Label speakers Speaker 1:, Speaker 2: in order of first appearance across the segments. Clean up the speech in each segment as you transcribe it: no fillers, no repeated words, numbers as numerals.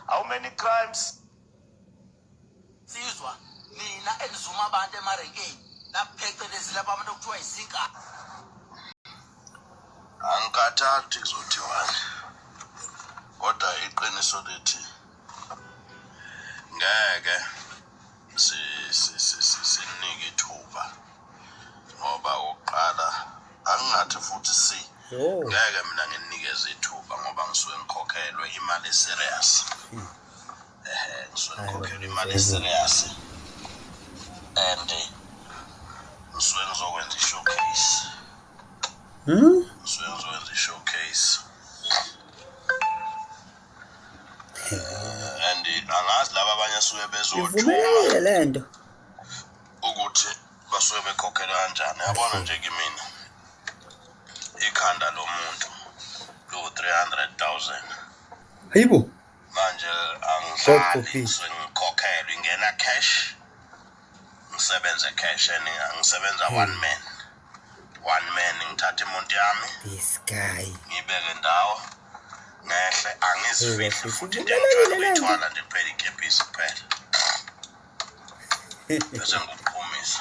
Speaker 1: How many crimes?
Speaker 2: Sizwa nina enizuma abantu emarenkeni naphecelezi laba abantu okuthiwa izinka.
Speaker 1: Angikathathi kuzothiwani, kodwa iqiniso lithi ngeke sinike ithuba ngoba okokuqala angingathi futhi si ngeke mina nginikeze ithuba ngoba ngisuke ngikhokhelwe imali serious. Ehe, ngisuke ngikhokhelwe imali serious and ngisuke ngizokwenza i-showcase. Ngisuke ngizokwenza i-showcase. And angazi laba abanye suke bezothuma
Speaker 3: Ivumelekile le nto.
Speaker 1: Ukuthi basuke bekhokhelwe kanjani. Yabona nje kimina ikhanda lomuntu lu-300,000.
Speaker 3: Hayibo.
Speaker 1: Manje
Speaker 3: God
Speaker 1: angidlali,
Speaker 3: forbid.
Speaker 1: Sengikhokhelwe ingena cash, ngisebenze cash and ngisebenza one man, one man. Ngithatha imuntu yami
Speaker 3: This guy.
Speaker 1: ngibeke ndawo ngehle, angizifihli
Speaker 3: Hey,
Speaker 1: futhi into
Speaker 3: ivumelekile
Speaker 1: engijwayele
Speaker 3: le nto.
Speaker 1: ukuyithwala nje kuphela ikepisi kuphela, bese ngikuqhumisa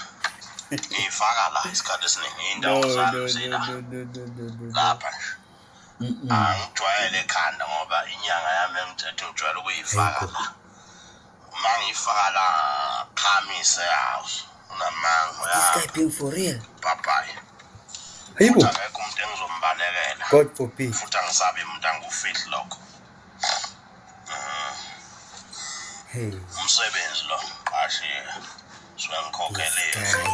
Speaker 1: ngiyifaka la. Isikhathi esiningi iy'ndawo
Speaker 3: No,
Speaker 1: zami
Speaker 3: no, no,
Speaker 1: zila
Speaker 3: no, no, no, no, no, no.
Speaker 1: lapha nje. Angijwayele ekhanda ngoba inyanga yami engithethe ngijwayele ukuyifaka
Speaker 3: Hayibo.
Speaker 1: la. Uma ngiyifaka la qhamise house unamanga.
Speaker 3: This guy being for real.
Speaker 1: Bye-bye.
Speaker 3: Hayibo.
Speaker 1: Futhi akekho umuntu engizombalekela.
Speaker 3: God forbid.
Speaker 1: Futhi angisabi umuntu, angikufihli lokho.
Speaker 3: Hey,
Speaker 1: Umsebenzi lo qashiye suke
Speaker 3: this
Speaker 1: ngikhokhelile.
Speaker 3: guy.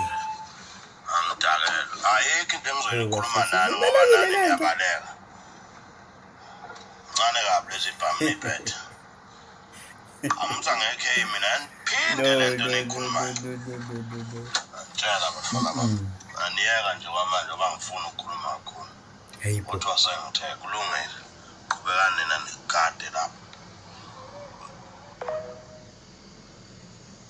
Speaker 1: Angidakelwa, ayikho into engizoyikhuluma
Speaker 3: Hey,
Speaker 1: nani ngoba
Speaker 3: ivumelekile
Speaker 1: nani
Speaker 3: le nto.
Speaker 1: ngiyabaleka ncane kabi lezi bhamu niphethe amuthi angekhe mina niphinde
Speaker 3: No,
Speaker 1: le nto
Speaker 3: no, no, no,
Speaker 1: niyikhulumayo.
Speaker 3: no, no, no, no, no.
Speaker 1: Antshela bafana bami, aniyeka nje kwamanje ngoba ngifuna ukukhuluma kakhulu.
Speaker 3: Hayibo.
Speaker 1: Kuthiwa sengithe kulungile, qhubekani nina nigade lapho.